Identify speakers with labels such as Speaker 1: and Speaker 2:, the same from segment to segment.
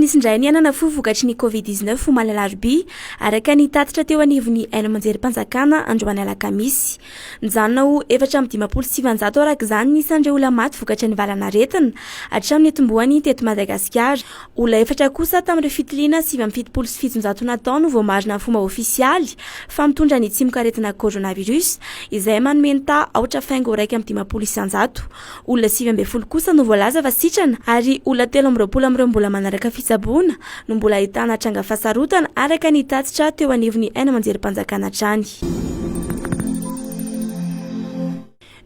Speaker 1: nisy indray ny aina nafoy vokatry ny Covid 19 omaly alarobia, araka ny tatitra teo anivon'ny haino aman-jerim-panjakana androany alakamisy. Nijanona ho 954 araka izany ny isan'ireo olona maty vokatry ny valanaretina hatramin'ny nitomboany teto Madagasikara. Olona efatra kosa tamin'ireo fitiliana 779 natao no voamarina amin'ny fomba ofisialy fa mitondra ny tsimokaretina coronavirus, izay manome ny taha aotra faingo 51%. Olona 19 kosa no voalaza fa sitrana ary olona 23 amin'ireo mbola manaraka fitsaboana no mbola ahitana tranga fahasarotana, araka ny tatitra teo anivon'ny haino aman-jerim-panjakana hatrany.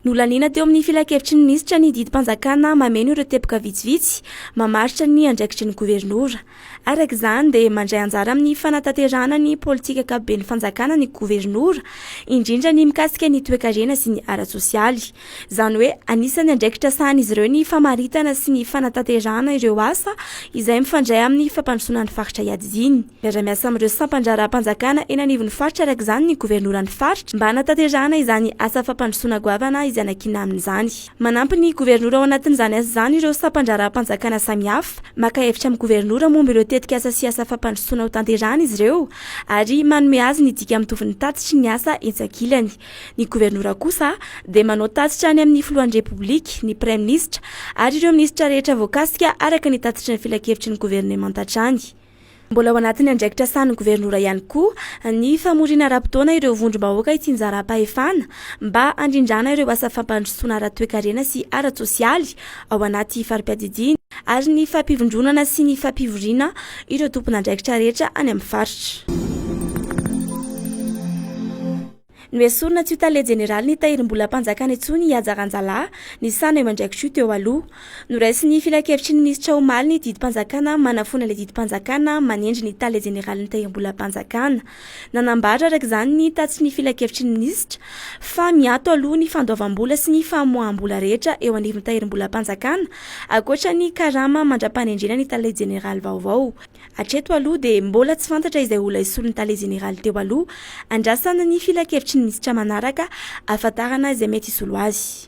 Speaker 1: Nolaniana teo amin'ny filankevitry ny minisitra ny didim-panjakana mameno ireo teboka vitsivitsy mamaritra ny andraikitry ny governora. Araka izany dia mandray anjara amin'ny fanatanterahana ny politika ankapoben'ny fanjakana ny governora, indrindra ny mikasika ny toekarena sy ny ara-tsosialy. Izany hoe anisan'ny andraikitra sahan'izy ireo ny famaritana sy ny fanatanterahana ireo asa izay mifandray amin'ny fampandrosoana ny faritra iadidiany. Miara-miasa amin'ireo sampan-draharaham-panjakana eny anivon'ny faritra araka izany ny governoran'ny faritra mba hanatanterahana izany asa fampandrosoana goavana izay anankinina aminy izany. Manampy ny governora ao anatin'izany asa izany ireo sampan-draharaham-panjakana samihafa. Maka hevitra amin'ny governora momba ireo tetikasa sy asa fampandrosoana hotanterahana izy ireo ary manome azy ny dika mitovin'ny tatitry ny asa etsy ankilany. Ny governora kosa dia manao tatitra any amin'ny filohan'ny Repoblika, ny praiminisitra ary ireo minisitra rehetra voakasika araka ny tatitry ny filankevitry ny governemanta hatrany. Mbola ao anatin'ny andraikitra sahanin'ny governora ihany koa ny famoriana ara-potoana ireo vondrom-bahoaka itsinjaram-pahefana mba handrindrana ireo asa fampandrosoana ara-toekarena sy ara-tsosialy ao anaty fari-piadidiana ary ny fampivondronana sy ny fampivoriana ireo tompon'andraikitra rehetra any amin'ny faritra. Noesorina tsy ho tale jeneralin'ny Tahirimbolam-panjakana intsony i Haja Ranjalahy, nisahana io andraikitra io teo aloha. Noraisin'ny filankevitry ny minisitra omaly ny didim-panjakana manafoana ilay didim-panjakana manendry ny tale jeneralin'ny Tahirimbolam-panjakana. Nanambara araka izany ny tatitry ny filankevitry ny minisitra fa miato aloha ny fandoavam-bola sy ny famoaham-bola rehetra eo anivon'ny Tahirimbolam-panjakana ankoatra ny karama mandra-panendrena ny tale jeneraly vaovao. Hatreto aloha dia mbola tsy fantatra izay olona hisolo ny tale jeneraly teo aloha. Andrasana ny filankevitry ny minisitra manaraka ahafantarana izay mety hisolo azy.